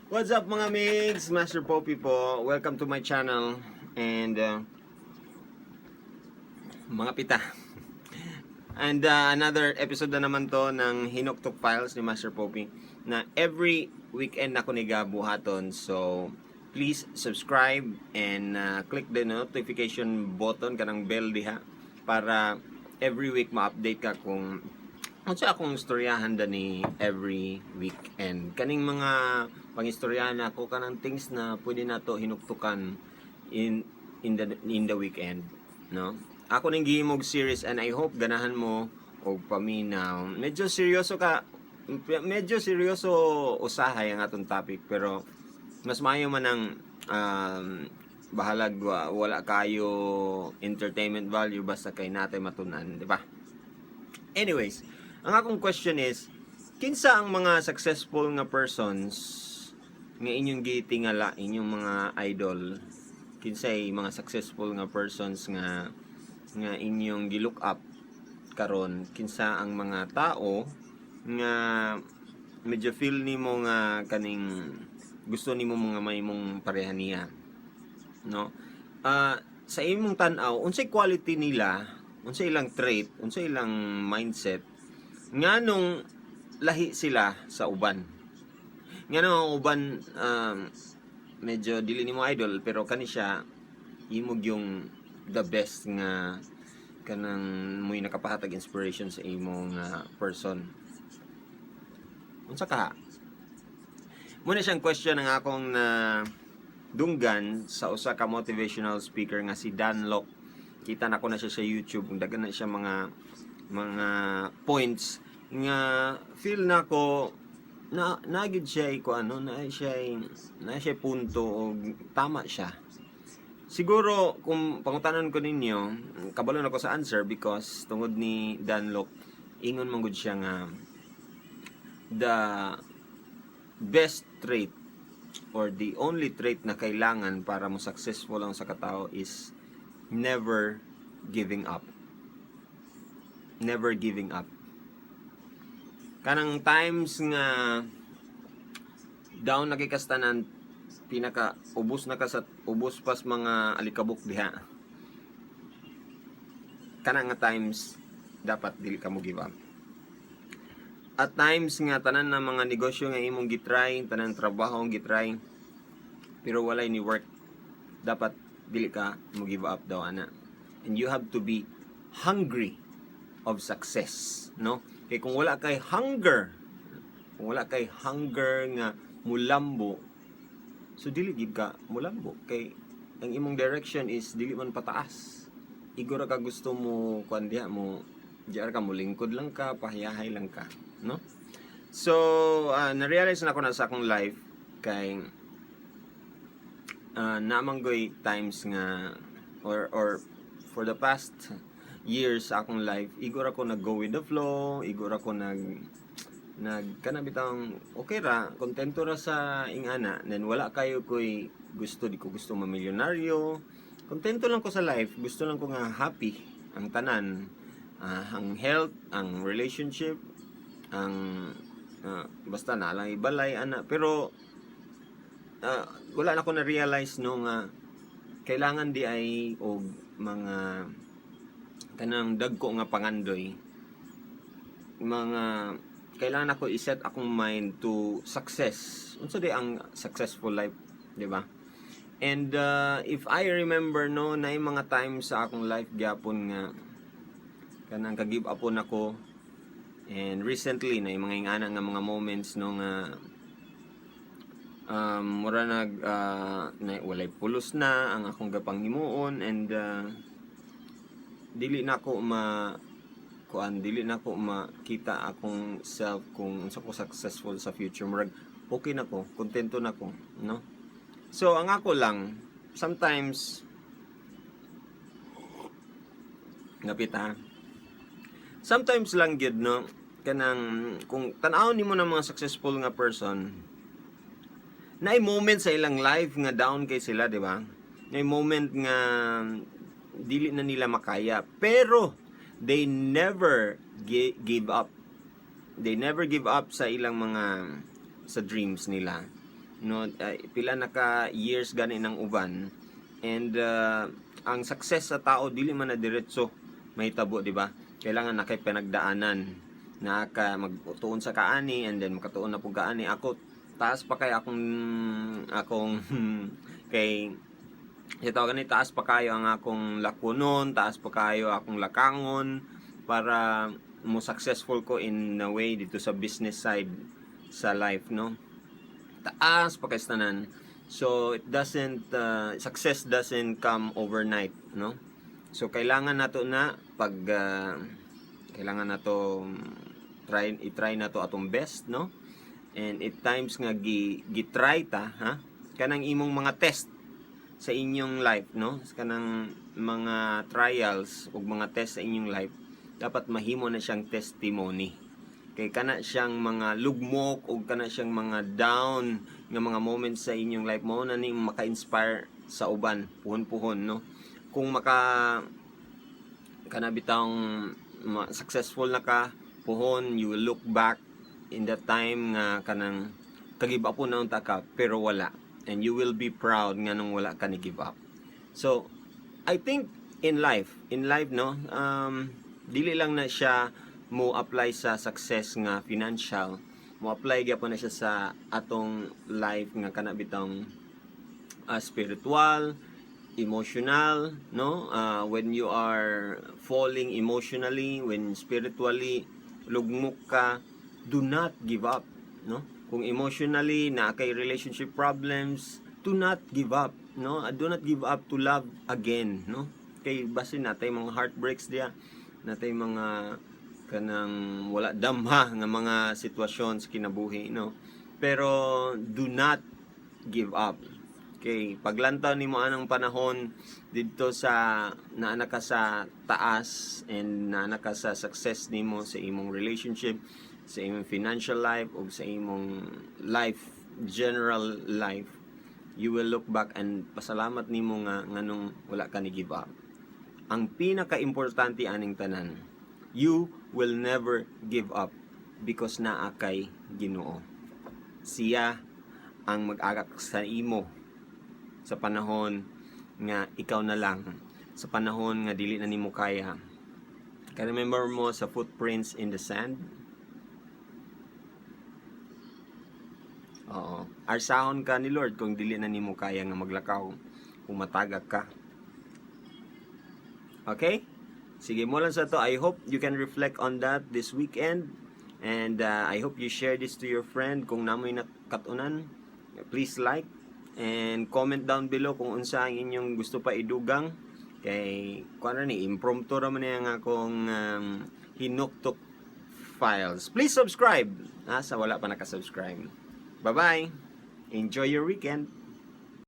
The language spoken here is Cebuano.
What's up, mga migs? Master Poppy po. Welcome to my channel. And mga pita. And another episode na naman to ng Hinuktok Files ni Master Poppy na every weekend ako ni buhaton. So please subscribe and click the notification button, kanang bell diha, para every week ma-update ka kung unsa akong istoryahan dani every weekend. Kaning mga pangistoryahan ako, kanang things na pwede nato hinuktukan in the weekend, no? Ako ning gihimog series and I hope ganahan mo og paminaw. Medyo seryoso usahay ang atong topic, pero mas maayo man ang bahalag wala kayo entertainment value basta kay natay matunan, di ba? Anyways, ang akong question is, kinsa ang mga successful nga persons nga inyong gitingala, inyong mga idol? Kinsay mga successful nga persons nga inyong gi-look up karon? Kinsa ang mga tao nga medyo feel nimo nga kaning gusto nimo mga may mong pareha niya? No? Ah, sa imong tan-aw, unsay quality nila, unsay ilang trait, unsay ilang mindset nganong lahi sila sa uban? Nganong ang uban medyo dili nimo idol, pero kani siya imog yung the best nga kanang mo'y nakapahatag inspiration sa imong person? Unsa ka? Muna siyang question ang akong na dunggan sa usa ka motivational speaker nga si Dan Lok. Kita na ko na siya sa YouTube. Daghan na siya mga points nga feel na ko na nagid siya ko ano na siya punto o tama siya. Siguro kung pangutanon ko ninyo, kabalo na ko sa answer because tungod ni Dan Lok, ingon man gud siya nga the best trait or the only trait na kailangan para mo successful ang sa katao is never giving up. Never giving up. Kanang times nga down na kay kastanan, pinaka ubos na ka sa ubos pas mga alikabok diha. Kana nga times, dapat dili ka mo give up. At times nga tanan na mga negosyo nga imong gitry, tanan trabaho ang gitry, pero walay ni work, dapat dili ka mo give up daw ana. And you have to be hungry of success, no? Kay kung wala kay hunger, kung wala kay hunger nga mulambo, so dili gid ka mulambo kay ang imong direction is dili man pataas. Igo ra ka gusto mo kuan diha mo diya ka mo lingkod lang ka, pahayahay lang ka, no? So, na-realize na ako na sa akong life kay namanggoy times nga or for the past years sa akong life, igor ako nag go with the flow, igor ako nag nag kana bitang okay ra, kontento ra sa ingana. Then wala kayo koy gusto, di ko gusto mamilyonaryo. Kontento lang ko sa life, gusto lang ko nga happy ang tanan, ang health, ang relationship, ang basta na lang ibalay ana. Pero wala na ko na realize, no, nga kailangan di ay og mga kanang dagko nga pangandoy, mga kailangan ako i-set akong mind to success. Unsa di ang successful life, di ba? And if I remember, no, na yung mga times sa akong life gyapon nga kanang ka-give up ako, and recently na yung mga ingana nga mga moments, no, nga mura nag na walay pulos na ang akong gapanghimuon and dili na ako ma kuan, dili na ako makita akong self kung unsa ko successful sa future. Murag okay na ko, kontento na ko, no? So ang ako lang sometimes, ngapit ha, sometimes lang gyud, no, kanang kung tan-awon nimo ng mga successful nga person, na moment sa ilang life nga down kay sila, di ba? Na moment nga dili na nila makaya, pero they never give up. They never give up sa ilang mga sa dreams nila. no? Pila na ka years gani ng uban and ang success sa tao, dili man na diretso mahitabo, di ba? Kailangan na kay pinagdaanan na ka magtuon sa kaani and then makatuon na pug kaani. Ako, taas pa kay akong akong kay ito gani, taas pa kayo ang akong lakunon, taas pa kayo akong lakangon para mo successful ko in a way dito sa business side sa life, no? Taas pa kay tanan. So it doesn't success doesn't come overnight, no? So kailangan nato na pag kailangan nato try, i-try nato atong best, no? And it times nga gi gi-try ta, ha, kanang imong mga test sa inyong life, no, kanang mga trials ug mga test sa inyong life, dapat mahimo na siyang testimony kay kana siyang mga lugmok ug kana siyang mga down nga mga moments sa inyong life mo na ni maka-inspire sa uban puhon-puhon, no? Kung maka kana bitawng successful na ka puhon, you will look back in that time nga kanang ka-give up na unta ka, pero wala, and you will be proud nga nung wala ka ni give up. So I think in life, no, dili lang na siya mo apply sa success nga financial, mo apply gyapon na siya sa atong life nga kana bitang spiritual, emotional, no? When you are falling emotionally, when spiritually lugmok ka, do not give up, no? Kung emotionally na kay relationship problems, do not give up, no? Do not give up to love again, no? Kay basin natay mga heartbreaks diya, natay mga kanang wala damha nga mga sitwasyon sa kinabuhi, no? Pero do not give up kay paglantaw nimo anang panahon didto sa naa na ka sa taas and naa na ka sa success nimo sa imong relationship, sa imong financial life ug sa imong life, general life, you will look back and pasalamat nimo nga nganong wala ka ni give up. Ang pinaka-importante aning tanan, you will never give up because naa kay Ginoo. Siya ang mag-agak sa imo sa panahon nga ikaw na lang, sa panahon nga dili na nimo kaya. Ka remember mo sa footprints in the sand? Oo, arsahon ka ni Lord kung dili na nimo kaya nga maglakaw, kung matagak ka. Okay, sige mo lang sa to. I hope you can reflect on that this weekend and I hope you share this to your friend kung namoy nakatunan. Please like and comment down below kung unsa ang inyong gusto pa idugang kay kuan ni impromptu ra man niya nga akong Hinuktok Files. Please subscribe, ha, sa wala pa naka-subscribe. Bye bye, enjoy your weekend.